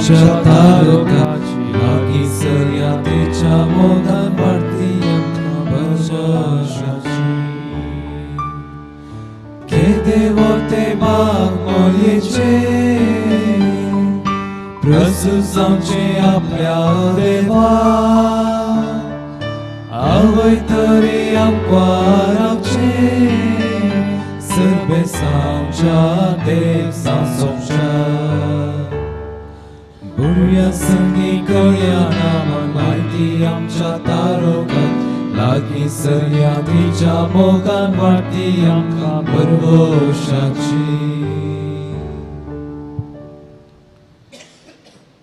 आमच्या तारकाची लागीं सरया तिच्या मोगान वाडती आमकां भरवशाची. केदें व्हड तें बाग मोरयेचें प्रस्तूत जावचें आपल्या देवा आवय तरी आमकां रावचें सरबेसांच्या देव सोमच्या बुरया संगी कळया नामान माहिती आमच्या तारोकात लागीं सरया तिच्या मोगान वाडती आमकां भरवशाची.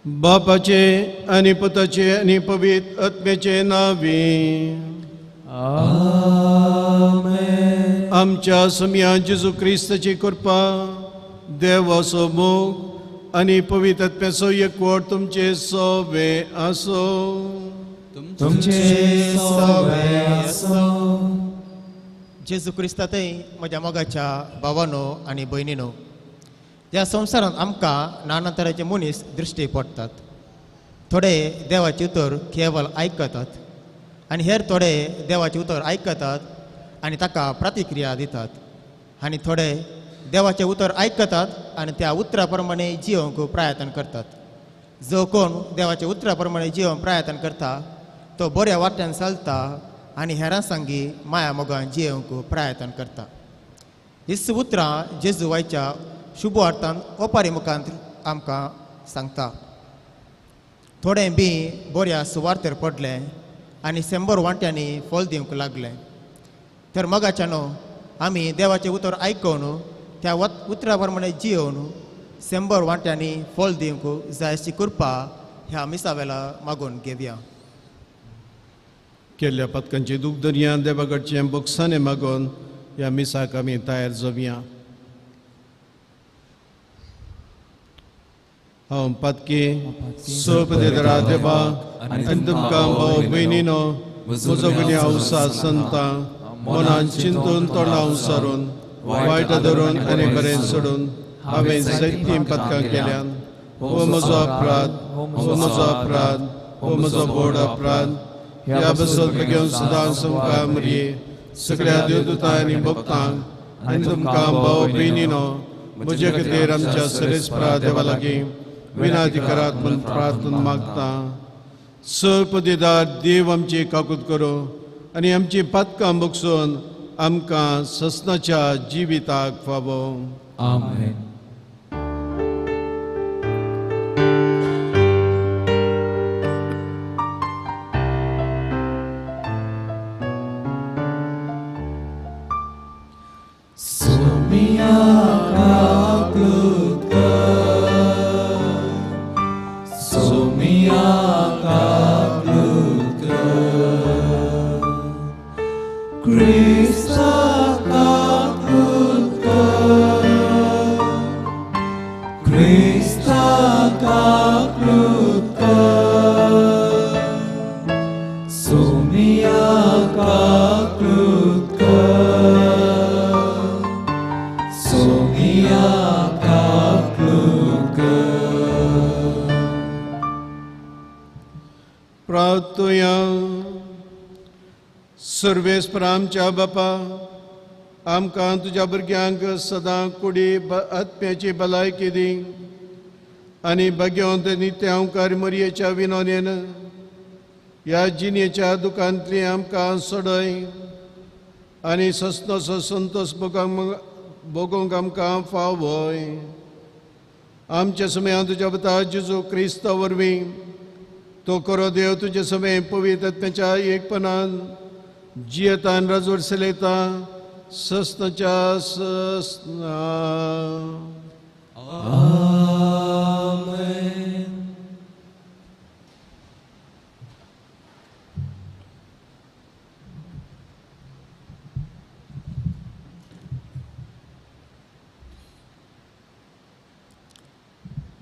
बापाचे आनी पुताचे आनी पवित्र आत्म्याचे नांवे आमेन. आमच्या समया जेजू क्रिस्ताची कृपा, देवाचो मोग आनी पवित्र आत्म्याचो एकवट तुमचे सोवे आसो. तुमचे सोवे आसो. जेजू क्रिस्तांतय म्हज्या मोगाच्या भावानो आनी भयणीनो, ह्या संवसारांत आमकां नाना तरेचे मनीस दृश्टी पडटात. थोडे देवाचें उतर केवल आयकतात आनी हेर थोडे देवाचें उतर आयकतात आनी ताका प्रतिक्रिया दितात, आनी थोडे देवाचें उतर आयकतात आनी त्या उतरा प्रमाणे जियोंक प्रयत्न करतात. जो कोण देवाच्या उतरा प्रमाणे जियोंक प्रयत्न करता तो बऱ्या वाट्यान चलता आनी हेरां सांगी माया मोगान जियोंक प्रयत्न करता. हीच उतरां जेजू वायच्या शुभ अर्थान ओपारी मुखांत आमकां सांगता. थोडें बी बऱ्या सुवार्तेर पडलें आनी 100 वांट्यांनी फळ दिवंक लागलें. तर मोगाच्यानो आमी देवाचें उतर आयकून त्या उतरा प्रमाणे जियोवन 100 वांट्यांनी फळ दिवंक जाय अशी कृपा ह्या मिसा वेळा मागून घेवया. केल्ल्या पातकांची दूख दर्या देवाकडचें बोगसाने मागून ह्या मिसाक आमी तयार जावया. हांव पातकी सोपदेदरा देवा आनी तुमकां भाव भयणीनो म्हजो गुन्यांव संता मनान चिंतून तोंडां सारून वायट धरून आनी बरें सोडून हांवें जायतीं पातकां केल्यान. हो म्हजो अपराध, हो म्हजो अपराध, हो म्हजो व्हड अपराध. ह्या बसत घेवन सदां तुमकां मरये सगळ्या देवदूतां आनी भक्तांक आनी तुमकां भाव भयणीनो म्हजे खातीर आमच्या सरेस्परा देवा लागीं विनादी करात म्हूण प्रार्थना मागता. सर्पदेदार देव आमची काकूत करूं आनी आमची पातकां बगसून आमकां ससनाच्या जिविताक फावो. आमेन. सोमिया काकूत कर, सोमिया काकूत कर, क्रिस्ता काकूत कर, क्रिस्ता काकूत कर, सोमिया काकूत कर, सोमिया काकूत कर. प्रार्थुया. सर्वेस्पर आमच्या बापा, आमकां तुज्या भुरग्यांक सदां कुडी आत्म्याची भलायकी दी आनी भाग्यवंत नित्य मरयेच्या विनोदेन ह्या जिणेच्या दुकांतली आमकां सोडय आनी ससनोसो संतोश भोगोवंक आमकां फावय. आमच्या समयान तुज्या पुता जेजू क्रिस्ता वरवीं तो करो देव तुजे समय पवित्र आत्म्याच्या एकपणान जियेतान राजवट चलयता ससनाच्या ससना. आमेन.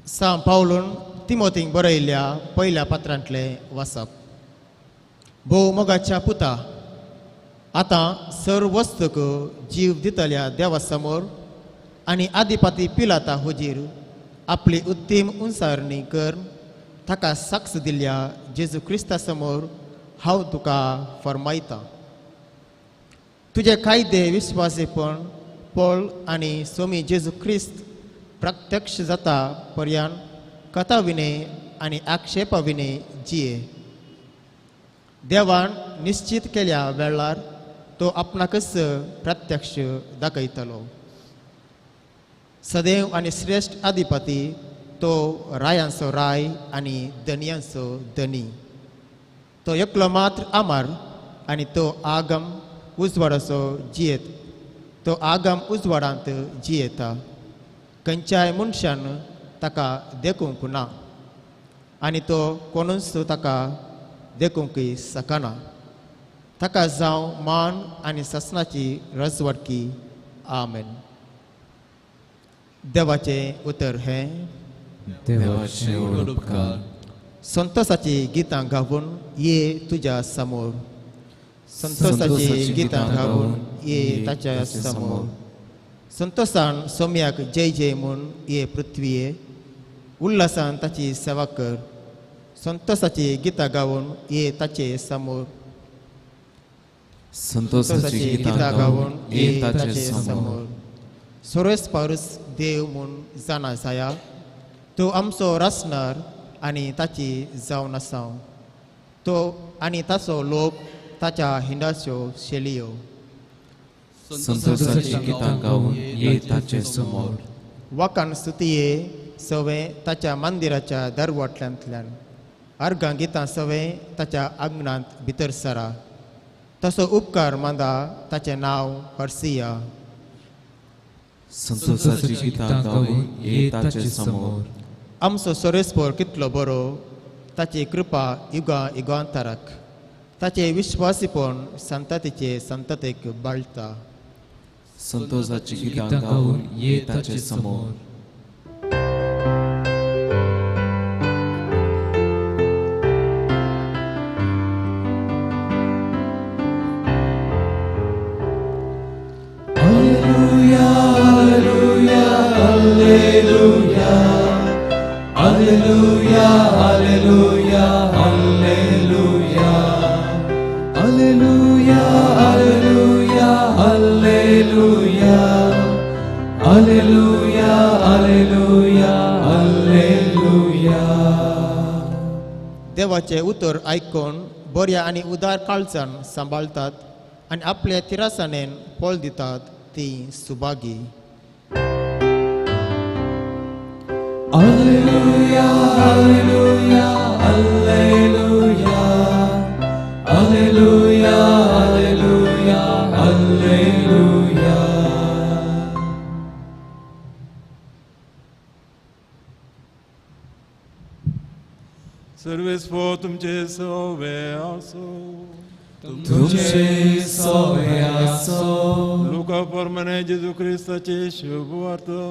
सांत पावलून तिमोतीक बरयल्ल्या पयल्या पत्रांतलें वाचप. भोव मोगाच्या पुता, आतां सर्व वस्तूक जीव दितल्या देवा समोर आनी आदिपाती पिलाता हुजीर आपली उत्तीम उंचारणी कर ताका साक्ष दिल्या जेजू क्रिस्ता समोर हांव तुका फरमायतां. तुजे कायदे विस्वासीपण पळ आनी स्वामी जेजू क्रिस्त प्रत्यक्ष जाता पर्यान कथा विणे आनी आक्षेपा विणे जिये. देवान निश्चित केल्या वेळार तो आपणाकच प्रत्यक्ष दाखयतलो. सदैव आनी श्रेश्ठ अधिपती तो रायांचो राय आनी धनयांचो धनी. तो एकलो मात्र आमार आनी तो आगम उजवाडाचो जियेत तो आगम उजवाडांत जियेता. खंयच्याय मनशान ताका देखूंक ना आनी तो कोणूच ताका देखूंकय शकना. ताका जावं मान आनी सासणाची रजवडकी. आमेन. देवाचें उतर हें. देवाचे व्हड उपकार. संतोषाची गितां गावन ये तुज्या समोर. संतोषाची गितां गावन ये ताच्या समोर. संतोषान सोम्याक जय जय म्हूण ये पृथ्वीये. उल्हासान ताची सेवा कर. संतोषाची गितां गावन ये ताचे समोर. संतोषाची गितां गावन ये ताचे समोर. सोरेस पारूस देव म्हूण जाणा जाया. तो आमचो रचणार आनी ताची जावन आसा. तो आनी ताचो लोक ताच्या हिंडाच्यो शेलियो. संतोषाची गितां गावन ये ताचे समोर. वाकान स्तुतिये सवें ताच्या मंदिराच्या दरवटल्यांतल्यान. अर्गां गितां सवें ताच्या आंगणांत भितर सरा. तसो उपकार मांदा ताचें नांव हर्सिया. संतोषाची गितां गावन ये ताचे समोर. आमचो सोरेस्पोर कितलो बरो. ताची कृपा युगां युगांतराक. ताचे विश्वासीपण संततीचे संततेक बाळता. संतोषाची गितां गावन ये ताचे समोर. Alleluia, alleluia, alleluia. Alleluia, alleluia, alleluia. Alleluia, alleluia, alleluia. देवाचे उतर आयकून बऱ्या आनी उदार काळजान सांबाळतात आनी आपल्या तिरासाणेन फळ दितात ती Subhagi. Alleluia, alleluia, alleluia. Alleluia, alleluia, alleluia. Service for तुमचे सोवे आसो. तुमचे सोवे आसो. लुका प्रमाणे जेजू क्रिस्ताचे शुभ वार्ता.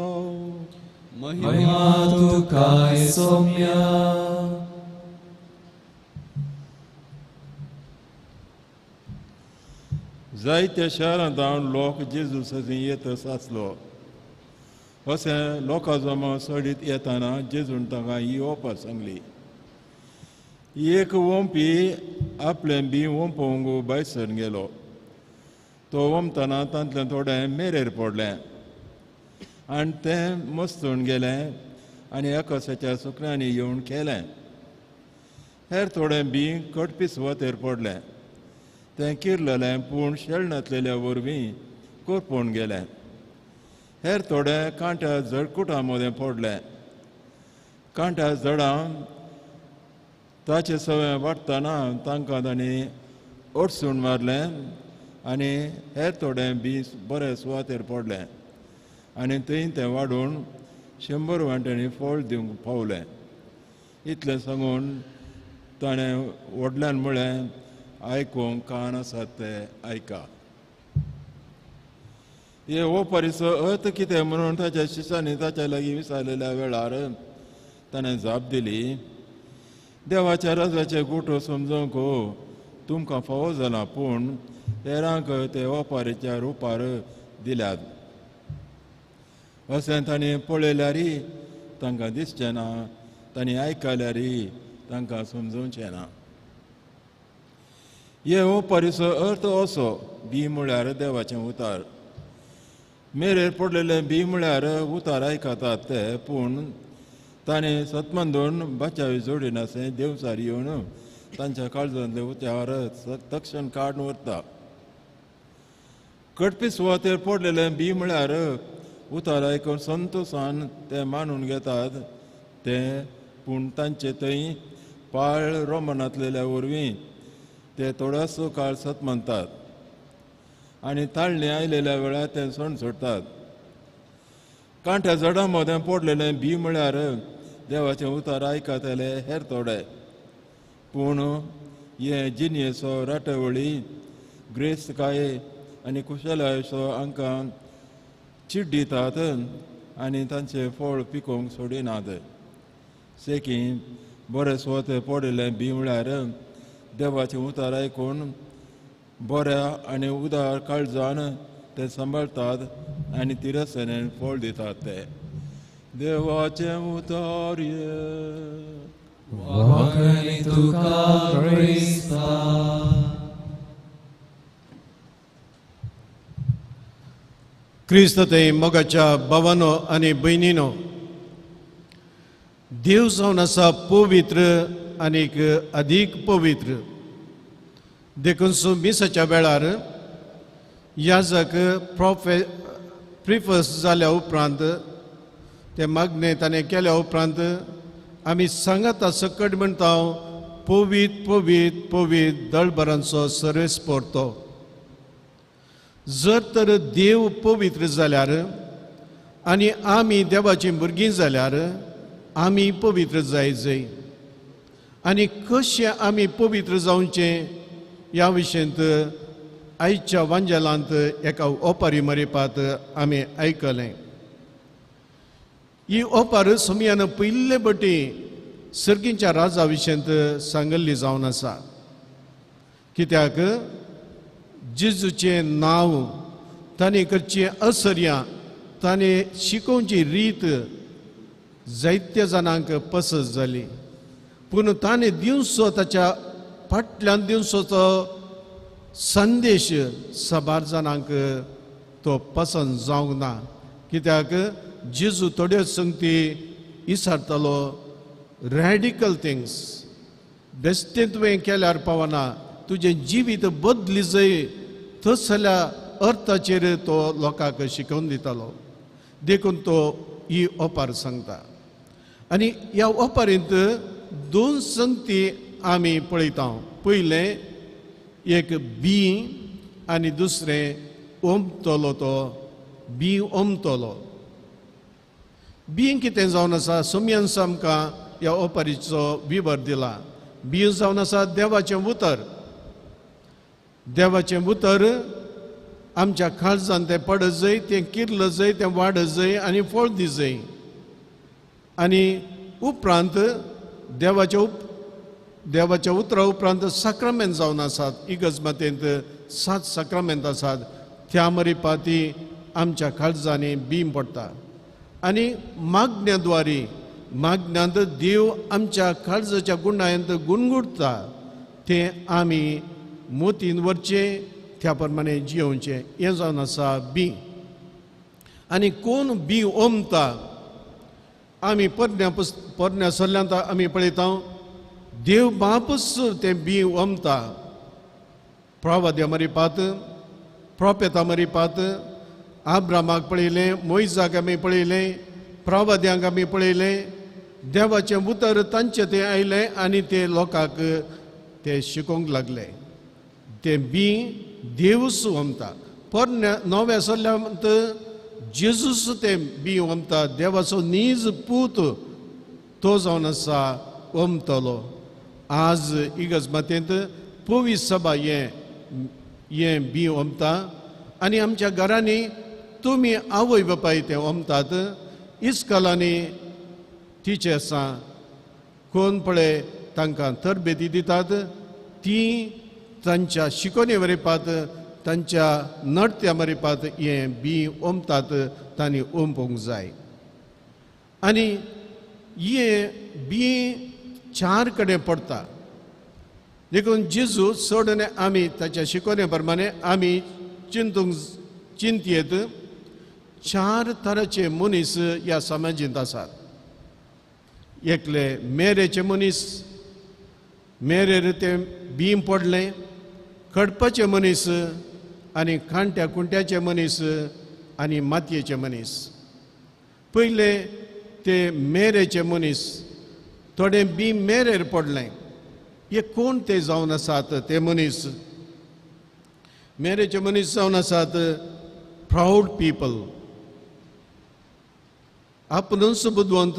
महिमा तुका सोम्या. जायत्या शारांत लोक जेजू सजीं येत आसलो. अशें लोकां जमा सडीत येताना जेजून तांकां ही ओपार सांगली. एक वोंपी आपलें बी वोंपोवंक भायर सरून गेलो. तो वोमतना तांतलें थोडें मेरेर पडलें आनी तें मस्तून गेलें आनी आकाशाच्या सुकण्यांनी येवन खेलें. हेर थोडें बी कटपी सुवातेर पडलें. तें किरलेलें पूण शेळनातलेल्या वरवीं कोरपोवन गेलें. हेर थोडें कांट्या जडकुटां मदें पडलें. कांट्या जडां ताचे सवें वाडटना तांकां तांणी अडसून मारलें आनी हेर थोडें बी बरे सुवातेर पडलें आनी थंय तें वाडून 100 वांट्यांनी फळ दिवंक पावलें. इतलें सांगून ताणें व्हडल्यान म्हळें, आयकूंक कान आसात ते आयका. हे ओपारीचो अर्थ कितें म्हणून ताच्या शिश्यांनी ताच्या लागीं विचारलेल्या वेळार ताणें जाप दिली, देवाच्या राजाचे गुटो समजूंक तुमकां फावो जाला, पूण हेरांक ते ओपारीच्या रुपार दिल्यात. अशें तांणी पळयल्यारय तांकां दिसचें ना, तांणी आयकल्यारय तांकां समजूचें ना. हे ओपारीचो अर्थ असो, बी म्हळ्यार देवाचें उतार. मेरेर पडलेलें बी म्हळ्यार उतार आयकतात ते, पूण ताणें सतमंदून बचावी जोडिनासलें देवचार येवन तांच्या काळजांतले उतार तक्षण काडून व्हरता. कटपी सुवातेर पडलेलें बी म्हळ्यार उतार आयकून संतोशान ते मानून घेतात ते, पूण तांचे थंय पाळ रोमनांतलेल्या वरवीं ते थोडोसो काळ सत मानतात आनी ताळणी आयलेल्या वेळार ते सण सोडटात. कांठ्या झाडां मदें पडलेलें बी म्हळ्यार देवाचें उतार आयकतले हेर थोडे, पूण हे जिणेचो राटावळी ग्रेस्तकाय आनी कुशलायचो हांकां चीट दितात आनी तांचें फळ पिकोवंक सोडिनात. सेकी बरें सुवातेर पडिल्लें बी म्हळ्यार देवाचें उतार आयकून बऱ्या आनी उदार काळजान ते सांबाळटात आनी तिरसनेन फळ दितात ते. देवाचें उतार. क्रिस्त ते मोगाच्या भावानो आनी भयणीनो, देव जावन आसा पवित्र आनीक अदीक पवित्र. देखून सो मिसाच्या वेळार याजक प्रिफर्स जाल्या उपरांत ते मागणें ताणें केल्या उपरांत आमी सांगाता सकट म्हणटा, पवीत पवीत पवीत दळभरांचो सर्वेस पोरतो. जर तर देव पवित्र जाल्यार आनी आमी देवाचीं भुरगीं जाल्यार आमी पवित्र जाय जाय. आनी कशें आमी पवित्र जावचें ह्या विशयांत आयच्या वांजेलांत एका ओपारी मरिपात आमी आयकलें. ही ओपार सोमयान पयले बटी सर्गींच्या राजा विशयांत सांगल्ली जावन आसा. कित्याक जेजूचें नांव, ताणें करचें असर्यां, ताणें शिकोवची रीत जायत्या जाणांक पसंत जाली. पूण ताणें दिवचो ताच्या फाटल्यान दिवचो तो संदेश साबार जाणांक तो पसंत जावंक ना. कित्याक जेजू थोड्यो संगती इसारतालो रॅडिकल थिंग्स, बेश्टें तुवें केल्यार पावना, तुजें जिवीत बदली जाय तसल्या अर्थाचेर तो लोकांक शिकोवन दितालो. देखून तो ही ओपार सांगता. आनी ह्या ओपारींत दोन संगती आमी पळयता. पयलें एक बी आनी दुसरें ओमतलो. तो बी ओमतलो. बी कितें जावन आसा, सोमयान आमकां ह्या ओपारीचो विवर दिला. बी जावन आसा देवाचें उतर. देवाचें उतर आमच्या काळजान तें पडत जाय, तें किर्ल जाय, तें वाडत जाय आनी फळ दी जाय. आनी उपरांत देवाच्या उतरा उपरांत साक्रामेंत जावन आसात. इगर्ज मातेंत 7 साक्रामेंत आसात. त्या मरिपाती आमच्या काळजांनी बीम पडटा आनी मागण्या द्वारी मागण्यांत देव आमच्या काळजाच्या गुणांत गुणगुडटा. तें आमी मोतीन व्हरचें, त्या प्रमाणे जियोवचें. हें जावन आसा बी. आनी कोण बी ओमता, आमी पोरण्या सल्ल्यांत आमी पळयता देव बापूच तें बी ओमता. प्रवाद्या मरिपात, प्रोपेता मरिपात, आब्रामाक पळयलें, मोयजाक आमी पळयलें, प्रवाद्यांक आमी पळयलें. देवाचें उतर तांचें तें आयलें आनी ते लोकांक ते शिकोवंक लागले. तें बी देवूच ओमता. पोरण्या नव्या सल्ल्यांत जेजूस तें बी ओमता. देवाचो नीज पूत तो जावन आसा ओमतलो. आज इगर्ज मातेंत पवी सभा हें बी ओमता आनी आमच्या घरांनी तुमी आवय बापाय तें ओमतात. इस्कॉलांनी टिचर्सां कोण पळय तांकां तरबेती दितात, ती तांच्या शिकोवणे वरिपात, तांच्या नडत्या मरिपात हें बी ओमतात. तांणी ओमपूंक जाय. आनी हे बी चार कडेन पडटा. देखून जेजू चड आमी ताच्या शिकोवणे प्रमाणे आमी चिंतूंक चिंतयेत चार तराचे मनीस ह्या समाजींत आसात. एकले मेरेचे मनीस, मेरेर ते बीम पडलें, खडपाचे मनीस आनी कांट्या कुंट्याचे मनीस आनी मातयेचे मनीस. पयले ते मेरेचे मनीस, थोडे बी मेरेर पडलें. हे कोण ते जावन आसात ते मनीस? मेरेचे मनीस जावन आसात प्रावड पीपल, आपणूच बुदवंत,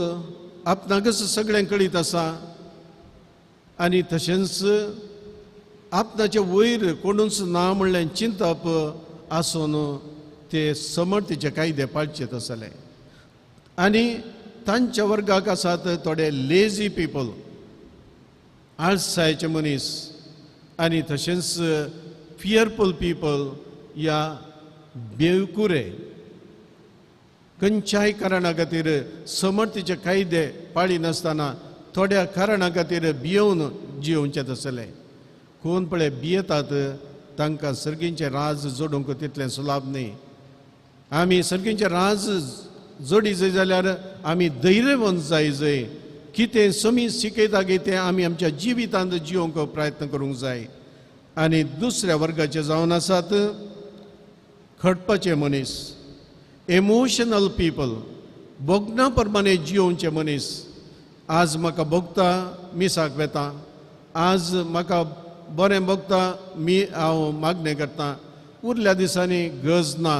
आपणाकच सगळें कळीत आसा आनी तशेंच आपणाचे वयर कोणूच ना म्हणलें चिंतप आसून ते समर्थीचे कायदे पाळचे तसले. आनी तांच्या वर्गाक आसात थोडे लेजी पीपल, आळसायचे मनीस आनी तशेंच फियरफूल पीपल या बेवकुरे. खंयच्याय कारणा खातीर समर्थीचे कायदे पाळिनासतना थोड्या कारणा खातीर भियोवन जियोवचे तसले. कोण पळय भियेतात तांकां सर्गींचें राज जोडूंक तितलें सुलाभ न्ही. आमी सर्गींचें राज जोडी जाय जाल्यार आमी धैर्यवंत जाय जाय. कितें समी शिकयता की तें आमी आमच्या जिवितांत जियोवंक प्रयत्न करूंक जाय. आनी दुसऱ्या वर्गाचे जावन आसात खडपाचे मनीस, इमोशनल पीपल, भोगना प्रमाणे जियोवचे मनीस. आज म्हाका भोगता मिसाक वेता, आज म्हाका बरें भोगता मी हांव मागणें करता, उरल्या दिसांनी गरज ना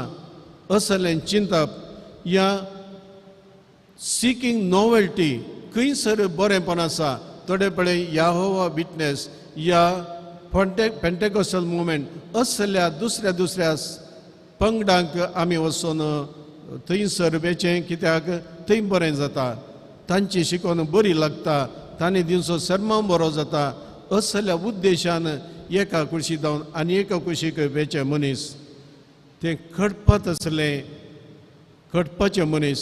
असलें चिंतप या सिकींग नॉवेल्टी. खंयसर बरेंपण आसा थोडे पळय याहोवा विटनेस या पेंटेकोस्टल मुवमेंट असल्या दुसऱ्या दुसऱ्या पंगडांक आमी वचून थंयसर वेचें, कित्याक थंय बरें जाता, तांची शिकोवन बरी लागता, तांणी दिवचो सर्मांव बरो जाता. असल्या उद्देशान एका कुशी जावन आनी एका कुशीक वेचे मनीस ते खडपत आसले, खडपाचे मनीस.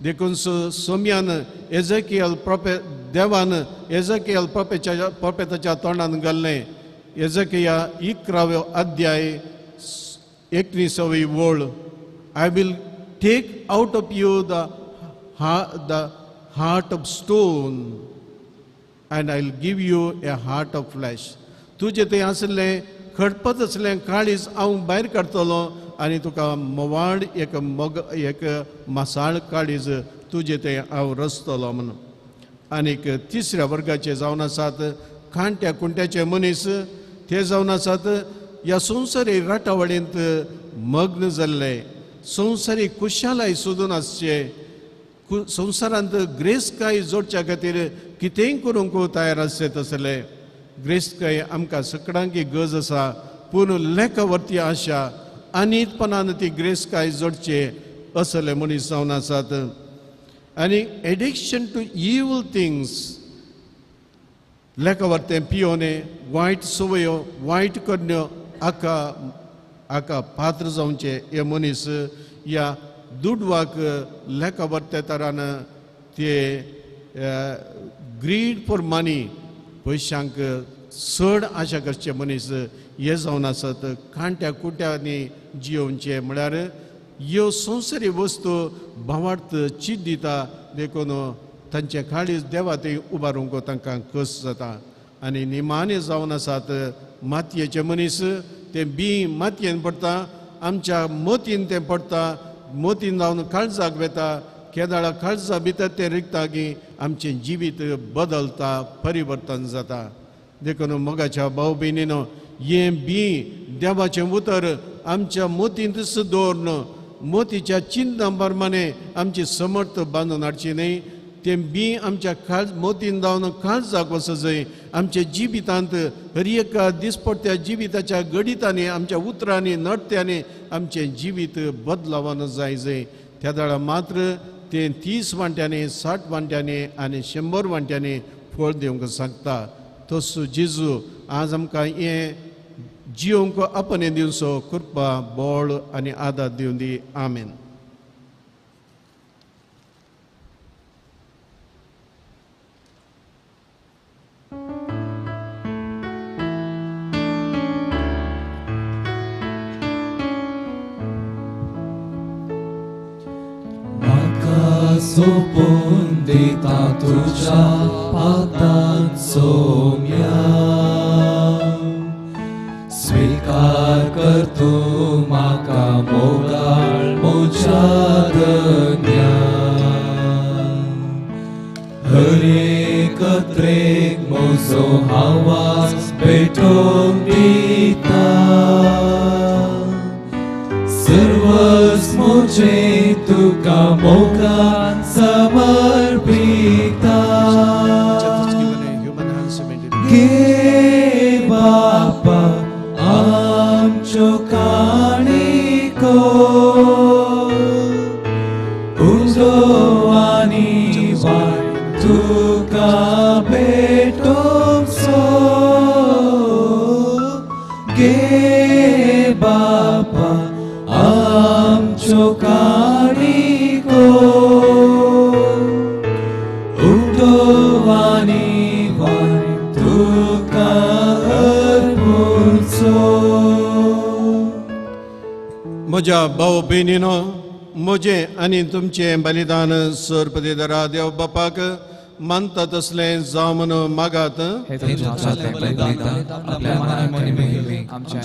देखून सोम्यान एजकियल प्रोपे देवान एजकियल प्रोपेच्या प्रोपेताच्या तोंडान घाल्लें. एजकिया 11व्यो अध्याय 19वी वळ, I will take out of you the heart of stone and I will give you a heart of flesh. तुजें थंय आसलें खडपत आसलें काळीज हांव भायर काडटलो आनी तुका मोवाळ एक मोग एक मासाळ काळीज तुजें थंय हांव रचतलो म्हणून. आनीक तिसऱ्या वर्गाचे जावन आसात कांट्या कुंट्याचे मनीस, ते जावन आसात ह्या संवसारी राटावळींत मग्न जाल्ले, संवसारी खुशालाय सोदून आसचे, संवसारांत ग्रेसकाय जोडच्या खातीर कितेंय करूंक तयार आसचे तसले. ग्रेसकाय आमकां सगळ्यांक गरज आसा, पूण लेखावरती आशा आनीतपणान ती ग्रेसकाय जोडचे असले मनीस जावन आसात. आनी एडिक्शन टू इवल थिंग्स, लेखावरतें पियोने, वायट संवयो, वायट करण्यो हाका हाका पात्र जावचे हे मनीस ह्या दुडवाक लेखावरते तरान ते ग्रीड फॉर मनी, पयशांक चड आशा करचे मनीस हे जावन आसात. कांट्या कुट्यांनी जियोवचे म्हळ्यार ह्यो संवसारी वस्तू भावार्थ चीत दिता, देखून तांचे काळीज देवा थंय उबारूंक तांकां कस जाता. आनी निमाणे जावन आसात मातयेचे मनीस, ते बी मातयेन पडटा, आमच्या मोतीन तें पडटा, मोतीन जावन काळजाक वेता, केदाळा काळजा भितर तें रिगता की आमचें जिवीत बदलता, परिवर्तन जाता. देखून मोगाच्या भाव भयणीनो, हें बी देवाचें उतर आमच्या मोतींतच दवरून मोतीच्या चिंतना प्रमाणे आमची समर्थ बांदून हाडची न्हय. तें बी आमच्या काळ मोतीन जावन काळजाक वचत जाय. आमच्या जिवितांत हर एका दिसपट्ट्या जिविताच्या गणितांनी, आमच्या उतरांनी, नडत्यांनी आमचें जिवीत बदलावन जाय जाय. त्या वेळार मात्र तें 30 वांट्यांनी, 60 वांट्यांनी आनी 100 वांट्यांनी फळ दिवंक सांगता. तसो जेजू आज आमकां हें जिवंक आपणे दिवचो कृपा, बळ आनी आदार दिवं दी. आमेन. सोपून दिता तुज्या पातान सोम्या स्वीकार कर तूं म्हाका मोगाळ म्हज्या धन्या हरेक त्रेक म्हजो आवाज पेटोवन दिता सर्वच म्हजें तुका मोगान समर्पिता गे बापा आमच्यो काणिको उजो आनी वाट तुका भेटोवचो गे बापा आमच्यो काणिको उठो आनी वाट तुका अर्पुचो. म्हज्या भाव भयणीनो म्हजें आनी तुमचें बलिदान सरपतीदरा देव बापाक मानता तसलें जावं म्हणून मागात. हे तुमच्या बलिदान आपल्या मनाक आनी महिमेक आमच्या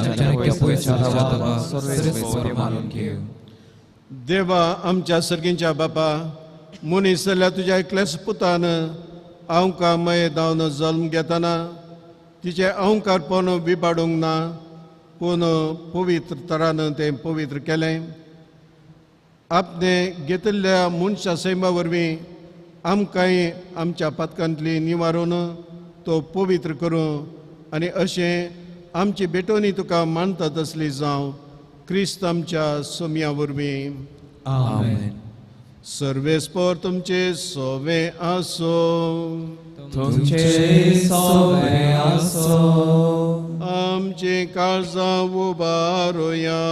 सर्वेस्पर मानून घेव. देवा आमच्या सर्गींच्या बापा, मनीस जाल्यार तुज्या एकल्याच पुतान आमकां मये धांवन जल्म घेतना तिचें अहंकारपण विबाडूंक ना, पूण पवित्र तरान तें पवित्र केलें. आपणे घेतिल्ल्या मनशा सैमा वरवीं आमकांय आमच्या पातकांतली निवारून तो पवित्र करूं आनी अशें आमची भेटवणी तुका मानता तसली जावं, क्रिस्त आमच्या सोम्या वरवीं. आमेन. सर्वेस्पर तुमचे सोवे आसो. तुमचे सोवे आसो. आमचे काळजां उबारुया.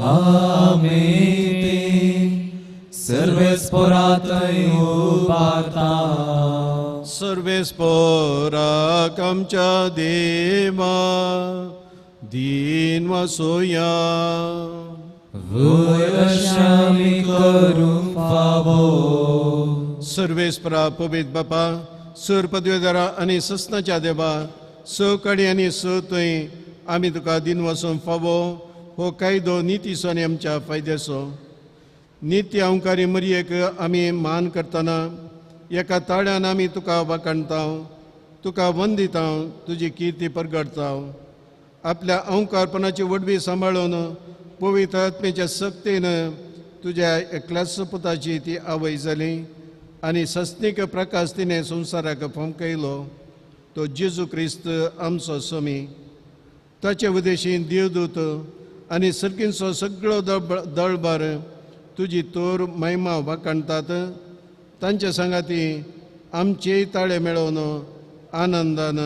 आमेन. सर्वेस्परातय उबारता. सर्वेस्पराक आमच्या देवा दीन वसोया. वय अशें करूंक फावो. सर्वेस्परा पवित्र बापा, सर पदवेदारा आनी ससनाच्या देवा, स कडी आनी स थंय आमी तुका दिन वचूंक फावो हो कायदो नितीचो आनी आमच्या फायद्याचो. नित्य अंकारी मरयेक आमी मान करतना एका ताळ्यान आमी तुका वाखाणता, तुका वंदिता, तुजी किर्ती परगडता. आपल्या अंकारपणाची वडवी सांबाळून पवित्र आत्मेच्या सक्तीन तुज्या एकल्याच पुताची ती आवय जाली आनी सस्नीक प्रकाश तिणें संवसाराक फमकयलो, तो जेजू क्रिस्त आमचो स्वामी. ताचे उदेशी देवदूत आनी सर्गींचो सगळो दळभार तुजी तोर महिमा वाखाणतात. तांचे सांगाती आमचेय ताळे मेळोवन आनंदान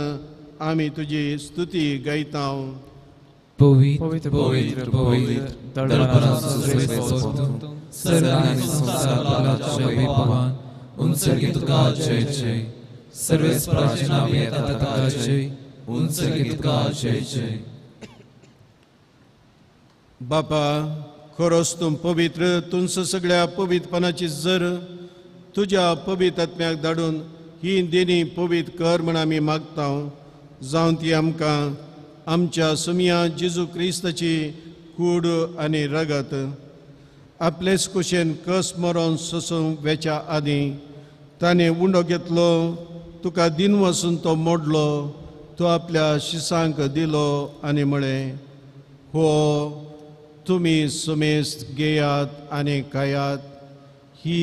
आमी तुजी स्तुती गायता. पवित्र पवित्र पवित्र दळभराचो सर्वेस्पर तूं, सर्ग आनी संवसाराच्या वैभवान उंचरगे तुका जय जय. सर्वेस्पराचें नांव येता ताका जय, उंचरगे तुका जय जय. बापा, खरोच तूं पवित्र, तुमचं सगळ्या पवित्रपणाची जर तुज्या पवित्र आत्म्याक धाडून ही देणी पवित्र कर म्हण आमी मागता, जावन ती आमकां आमच्या सुमया जेजू क्रिस्ताची कूड आनी रगत आपलेच कुशेन कस मरोन सोसूंक वेच्या आदीं ताणें उंडो घेतलो, तुका दिन वसून तो मोडलो, तो आपल्या शिसांक दिलो आनी म्हळें, हो तुमी सुमेस्त घेयात आनी खायात, ही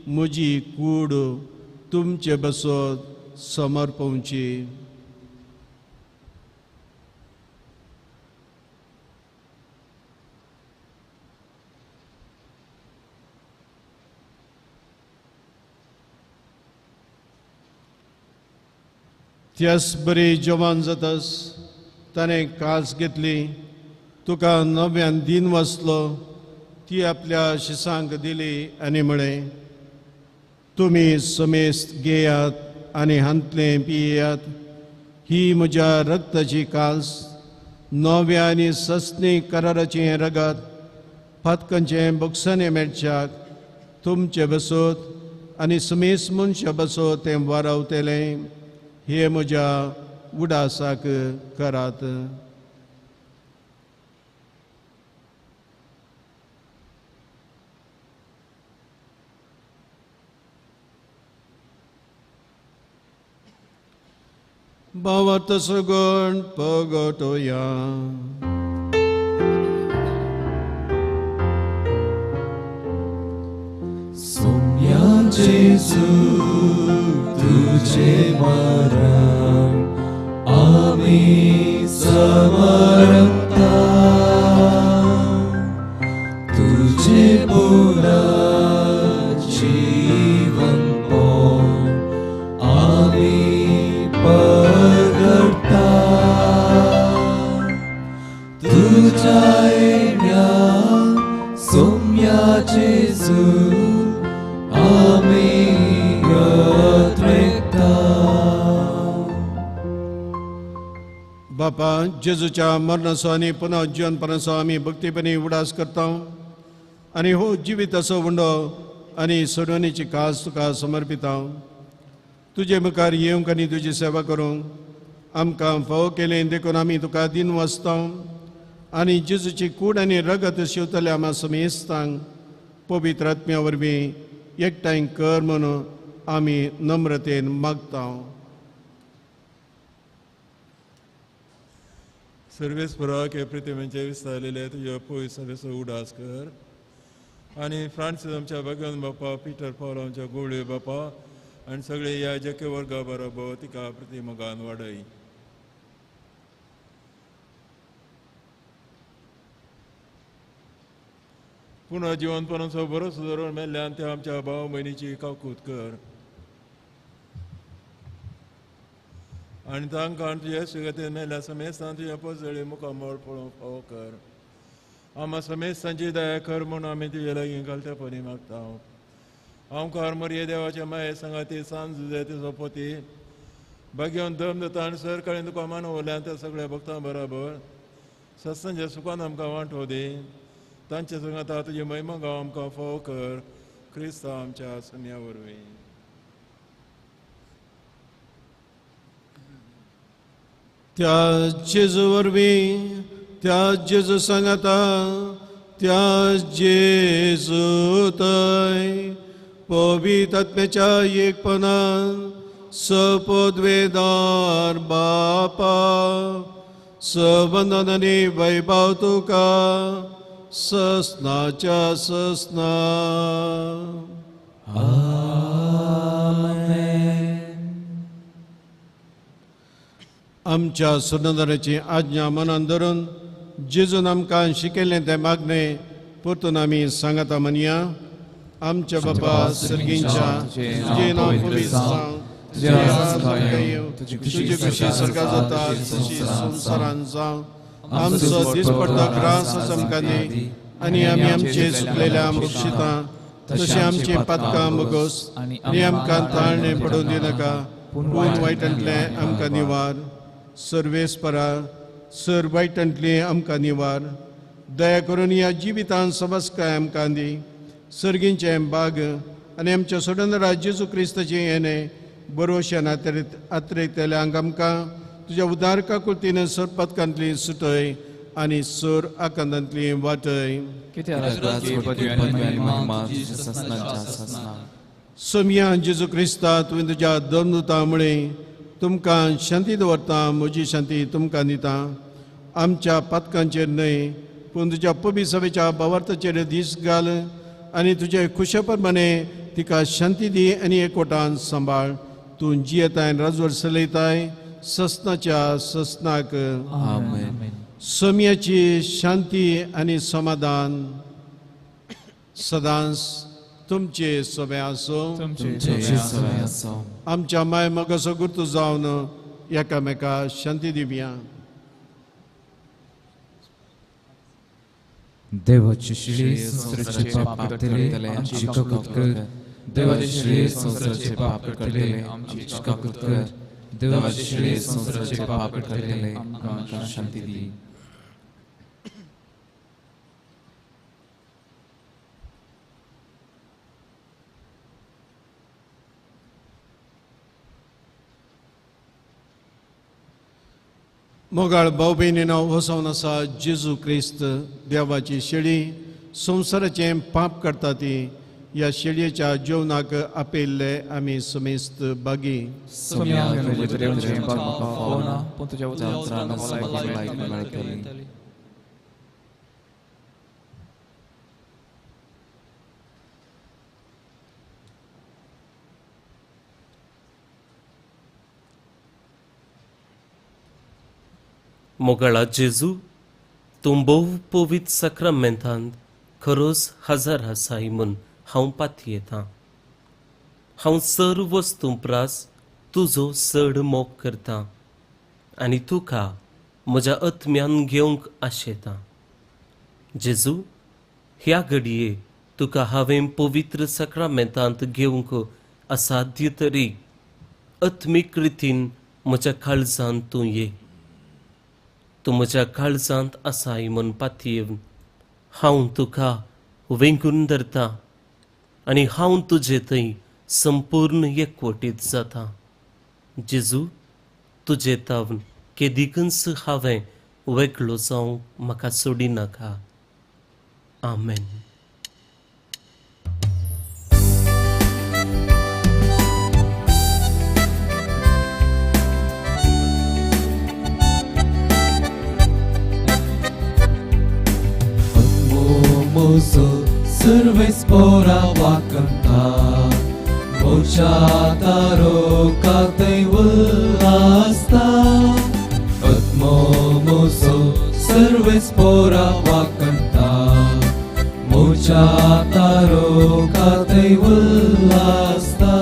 म्हजी कूड तुमचे बसत समर्पवची. त्यास बरी जवान जातस ताणें कास घेतली, तुका नव्यान दिन वाचलो, ती आपल्या शिसांक दिली आनी म्हळें, तुमी समेस्त घेयात आनी हांतलें पियेयात, ही म्हज्या रक्ताची कास, नव्या आनी सस्नी कराराचें रगत, फातकांचें बोगसाणें मेळच्याक तुमचे बसत आनी समेस मनशा बसत तें वारावतलें हे म्हज्या उडासाक करात. भावार्थ सगुण पगटोया. सोम्या जेजू तुझे मरण आमी समरता, तुझे पुनर्जीवन आमी पगडता, तुझ्या येण्या सोम्या जेजू आमी यत्रेता. बापा, जेजूच्या मरणाचो आनी पुनर्जीवनपणाचो आमी भक्तीपणी उडास करता आनी हो जिविताचो उंडो आनी सोडवणीची कास तुका समर्पिता. तुजे मुखार येवंक आनी तुजी सेवा करूंक आमकां फावो केलें देखून आमी तुका दिन वाचता आनी जेजूची कूड आनी रगत शिवतल्या आमा समेस्तांक पवित्र आत्म्या वरवीं एकठांय कर म्हणून आमी नम्रतेन मागता. सर्वेस्पराक हे प्रतिमेचे विस्तारलेले तुज्या पयस सवेसो उडास कर आनी फ्रांसीस आमच्या भगवन बापा, पिटर पावल आमच्या गोवळे बापा आनी सगळे ह्या जके वर्गा बरोबर तिका प्रतिमगान वाडय. पुनः जिवनपणाचो बरोसो धरून मेल्ल्यान त्या आमच्या भाव भयणीची काकूत कर आनी तांकां तुज्या सुगतेन मेल्ल्या समेस्तान तुज्या पजळे मुखामळ पळोवंक फावो कर. आमा समेस्तांची दया कर म्हूण आमी तुजे लागीं घालतेपणी मागता. आमकार मरये देवाच्या माये सांगाती सांज जुजे सोपोती भाग्यवन दम दता आनी सरकाळीन तुका मानवल्यान त्या सगळ्या भक्तां बराबर सत्संच्या सुखान आमकां वांटो दी. तांचे सांगाता तुजी महिमा गांव आमकां फावो कर, क्रिस्तांव आमच्या सम्या वरवीं. त्या जेजू वरवीं, त्या जेजू सांगाता, त्या जेजू थंय पवित्र आत्म्याच्या एकपणान सपदवेदार बापा सवंदन आनी वैभव तुका ससनाच्या ससना. आमच्या सुनंदराची आज्ञा मनान धरून जेजून आमकां शिकयल्लें तें मागणें परतून आमी सांगता म्हणया. आमच्या बापा सर्गींच्या, तुजें नांव पवित्र जावं, तुजें राज्य येवं, तुजी खुशी स्वर्गांत जाता तशी संवसारांत जावं. आमचो दिसपडतो ग्रास आमकां दी आनी आमी आमचे चुकलेल्या बक्षिता तशें आमचें पातकां बोगोस आनी आमकां ताळणें पडून दिनाका, पूण वायटांतलें आमकां निवार. सर्वेस्परा सर वायटांतलें आमकां निवार. दया करून ह्या जिवितान समस्काय आमकां दी. सर्गींचें बाग आनी आमच्या सोडनरा जेजू क्रिस्ताचें येणें बरोवशान आत्रेतल्यांक आमकां तुज्या उदार काकुळतीन सर पदकांतली सुटय आनी सर आकांतांतली वाटय. सोमया जेजू क्रिस्ता, तुवें तुज्या दमदुता मुळे तुमकां शांती दवरता, म्हजी शांती तुमकां दिता. आमच्या पातकांचेर न्हय पूण तुज्या पबी सभेच्या भावार्थाचेर दीस घाल आनी तुजे खुशे प्रमाणे तिका शांती दी आनी एकवटान सांबाळ. तूं जियेताय राजवट चलयताय ससनाच्या ससनाक. सोम्याची शांती आनी समाधान सदांच तुमचे सोबे आसूं. आमच्या माय मोगाचो गुर्तू जावन एकामेका शांती दिवया. देवाची श्री संवसाराचे पाप काडटले आमची काकूत कर. देवाची श्री संवसाराचे पाप काडटले आमची काकूत कर. देवाची श्री संवसाराचे पाप काडटले आमकां शांती दी. मोगाळ भाव भयणीनो, हो जावन आसा जेजू क्रिस्त देवाची शेळी, संवसाराचें पाप करता ती ह्या शेळयेच्या जेवणाक आपयल्ले आमी समेस्त बागी. मोगाळा जेजू, तूं भोव पवित्र साक्रामेंतांत खरोच हजर आसाय म्हूण हांव पातयेतां. हांव सर्व वस्तूं प्रास तुजो चड मोग करतां आनी तुका म्हज्या आत्म्यान घेवंक आशेतां. जेजू, ह्या घडये तुका हांवें पवित्र साक्रामेंतांत घेवंक असाध्य तरी आत्मीक रितीन म्हज्या काळजांत तूं ये. तूं म्हज्या काळजांत आसाय म्हूण पातयेवन हांव तुका वेंगून धरतां आनी हांव तुजे थंय संपूर्ण एकवटीत जाता. जेजू, तुजे तावन केदीकच हांवें वेगळो जावंक म्हाका सोडिनाका. आमेन. Mozo serves pora wakanta mocha taro katay ulasta atmo mozo serves pora wakanta mocha taro katay ulasta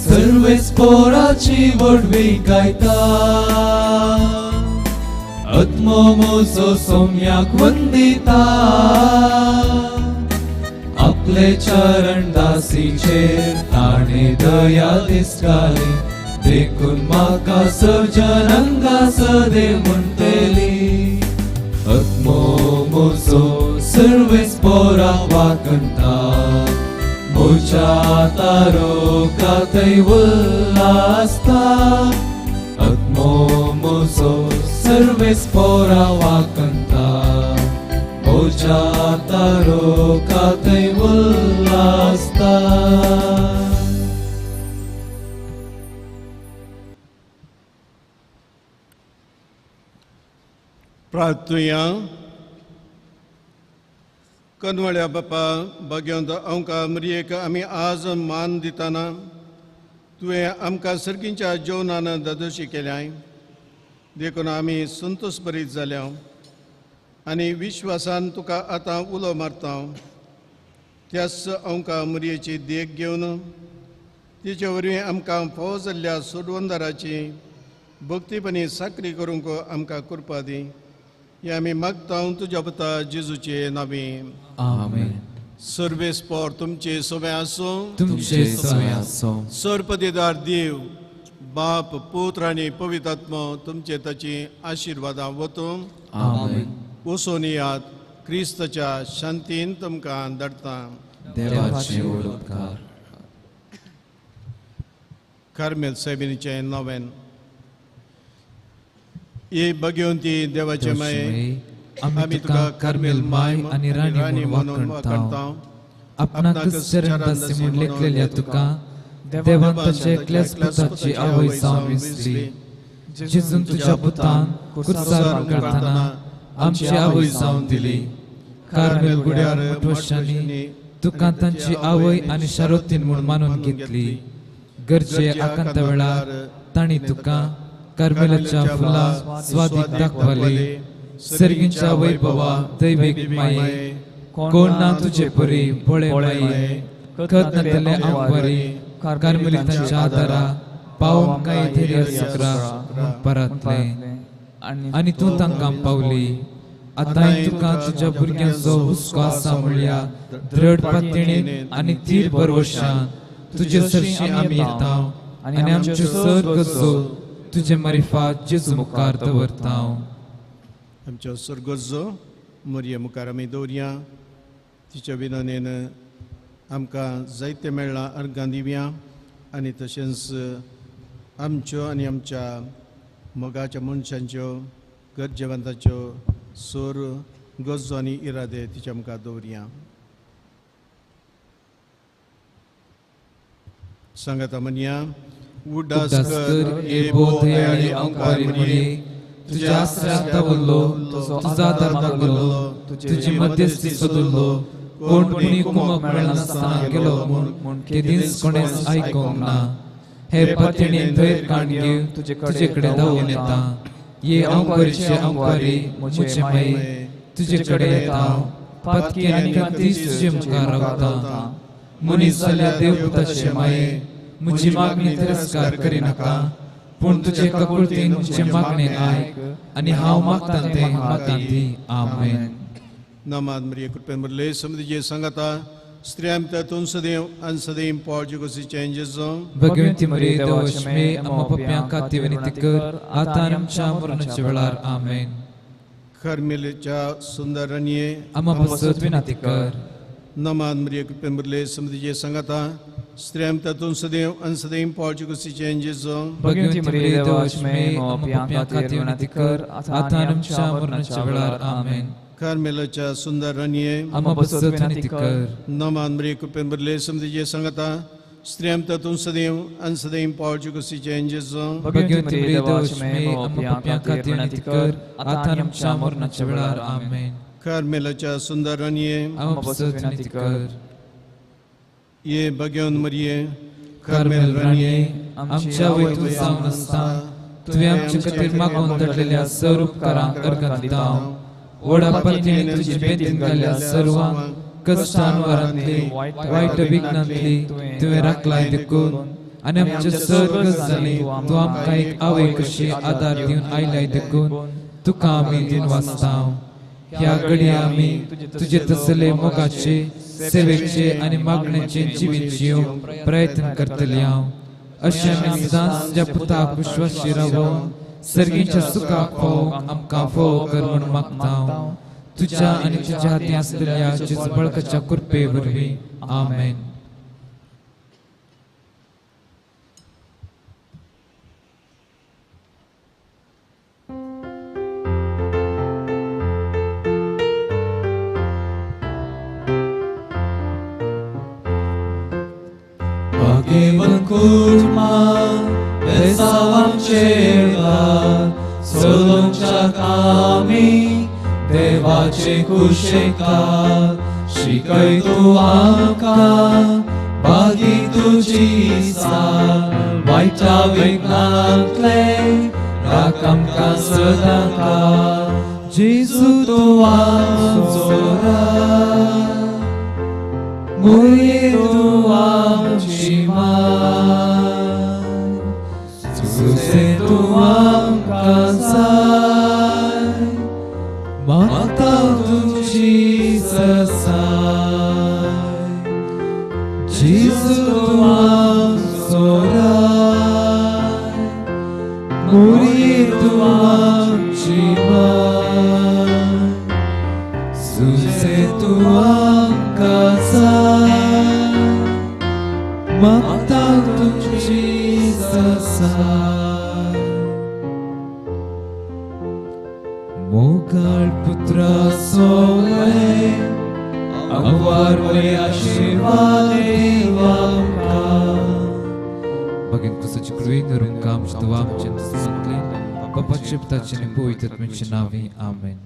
serves pora chivodvi gaita आत्मो मोजो सौम्याक वंदिता आपले चरण दासीचेर ताणे दया दिसकाली देखून म्हाका सर्जनंगा सदे म्हणटली. आत्मो मोजो सर्वेस पोरा वाकंता मोच्या तारो कातय उल्लासता आत्मो मोजो सर्वेस पोरा वाकंता मोच्या तारो कातय उल्लासता. प्रार्थुया. कनवळ्या बापा भाग्यवंत आमकां मरियेक आमी आज मान दितना तुवें आमकां सर्गींच्या जेवणान दादोशी केल्याय देखून आमी संतोष बरीत जाल्या आनी विश्वासान तुका आतां उलो मारता. त्याच आमकां मरियेची देख घेवन तिचे वरवीं आमकां फावो जाल्ल्या सोडवंदाराची भक्तीपणी साकरी करूंक आमकां कृपा दी. हे आमी मागता तुज्या पुता जेजूचे नांवी. आमेन. सर्वेस पोर तुमचे सवे आसूं. तुमचे सवे आसूं. सर्पदेदार देव बाप पुत्र आनी पवित्र आत्मो तुमचे ताची आशिर्वादां वतूं. आमेन. वचून येयात, क्रिस्ताच्या शांतीन तुमकां धाडटा. देवाचे उपकार. कार्मेल सायबिणीचें नवेन. हे भगवंती देवाचे माये, आमी तुका कार्मेल माय आनी राणी म्हणून वाखाणता. आपणाक चरणदासी म्हूण लेखलेल्या तुका देवान ताच्या एकल्याच पुताची आवय जावन विसली. जेजून तुज्या पुतान कुर्सार करतना आमची आवय जावन दिली. कार्मेल गुड्यार मठवशांनी तुका तांची आवय आनी शारोतीन म्हूण मानून घेतली. गरजे आकांता वेळार तांणी तुका कार्मेलाच्या फुलां स्वादीक दाखवली. सर्गींच्या वैभवा दैवीक माये, कोण ना तुजे परी भोळे माये, खत नातले आंकवारी कार्मेलितांच्या आदारा पावोवंक कांय धैर्य सुक्रा म्हूण परतले आनी तूं तांकां पावली. आतांय तुका तुज्या भुरग्यांचो हुस्को आसा म्हणल्या दृढ पातयेन आनी थीर भरवशान तुजे सरशी आमी येता आनी आमच्यो सर गरजो तुजे मारिफात जेजू मुखार दवरता. आमच्यो सर गरजो मरिये मुखार आमी दवरया. तिच्या विनवणेन आमकां जायते मेळ्ळां अर्गां दिवया आनी तशेंच आमच्यो आनी आमच्या मोगाच्या मनशांच्यो गरजेवंताच्यो सोर गरजो आनी इरादे तिच्या मुखार दवरया. सांगाता म्हणया, उडास कर ए बोधयाळी अंकारी मुली, तुझ्या आसऱ्याक दवरलो, तुजो आदार मागलो, तुजी मध्यस्थी सोदलो, कोण पुणी कुमक मेळनासतना गेलो म्हूण केदींच कोणेच आयकूंक ना. हे पत्नीन धैर्य काण घेवन तुजे कडेन धांवून येता. ये अंकवारीचे अंकवारी म्हजे माई, तुजे कडेन येता. पातकी आनी खातीर तुजे मुखार रावता. मनीस जाल्या देवपुताचे माये, म्हजी मागणी तिरस्कार करिनाका, पूण तुजे काकुळतीन म्हजें मागणें आयक आनी हांव मागतां तें म्हाका दी. आमेन. नमाद मरिये कृपेन भरले, समृद्धीचे सांगाता, स्त्रियां तातूंत सदैव आनी सदैव पावचे कशीचें जेजू. भगवंती मरिये देवाचे माये, आमकां पाप्यां खातीर विनंती कर, आतां आनी आमच्या मरणाच्या वेळार. आमेन. कर्मेलेच्या सुंदर राणये, आमकां पासत विनंती कर. नमाद मरिये कृपेन भरले, समृद्धीचे सांगाता, स्त्रियां तातूंत सदैव आनी सदैव पावचे कशीचें जेजू. भगवंती मरिये देवाचे माये, आमकां पाप्यां खातीर विनंती कर, आतां आनी आमच्या मरणाच्या वेळार. आमेन. कार्मेलाच्या सुंदर राणये, आमकां पासत विनंती कर. नमान मरिये कृपेन भरले, समृद्धीचे सांगाता, स्त्रियां तातूंत सदैव आनी सदैव पावचे कशीचें जेजू. भगवंती मरिये देवाचे माये, आमकां पाप्यां खातीर विनंती कर, आतां आनी आमच्या मरणाच्या वेळार. आमेन. कार्मेलाच्या सुंदर राणये, आमकां पासत विनंती कर. ये भगवंत मरिये, कार्मेल राणये, आमच्या वयतून जावन आसता तुवें आमचे खातीर मागून धाडलेल्या सर्व उपकारांक अर्घां दिता. व्हडा पत्नीन तुजी बेंतीन घाल्ल्या सर्वांक कश्टान वारांतली वायट विघ्नांतली तुवें राखलाय देखून आनी आमचे सर्व गजाली तूं आमकां एक आवय कशी आदार दिवन आयलाय देखून तुका आमी दिन वाचता. ह्या घडये आमी तुजे तसले मोगाचे, सेवेचे आनी मागण्याचे जिवीत जिवंक प्रयत्न करतले हांव. अशें आमी सदांच तुज्या पुताक विश्वासी रावोवन सर्गीच्या सुखाक पावोवंक आमकां फावो कर म्हूण मागता. तुज्या आनी तुज्या हातीं आसलेल्या जेजू बळकाच्या कृपे वरवीं. आमेन. भाग्यवंत कुटुंबा बेसावांचे सोलोंच्या कामी देवाचे कुशेकार, शिकय तूं आमकां बागी तुजी साल, वायटा विघ्नांतले राख आमकां सदांकाळ. जेजू तूं आमचो राय, मुये तूं आमची माय, सुसे तूं आमकां जाय, मागता तुजी ससाय. जेजू तूं आमचो राय, मुये तूं आमची माय, सुसे तूं आमकां जाय, मागता तुजी ससाय. मोगाळ पुत्रा सोले आंवार वय आशिर्वाद देवांकां. भगीन कुसाची कृपे धरून काम तुवा आमचे सांगले बापाचे पुताचे आनी पवित्र आत्म्याचे नांवी. आमेन.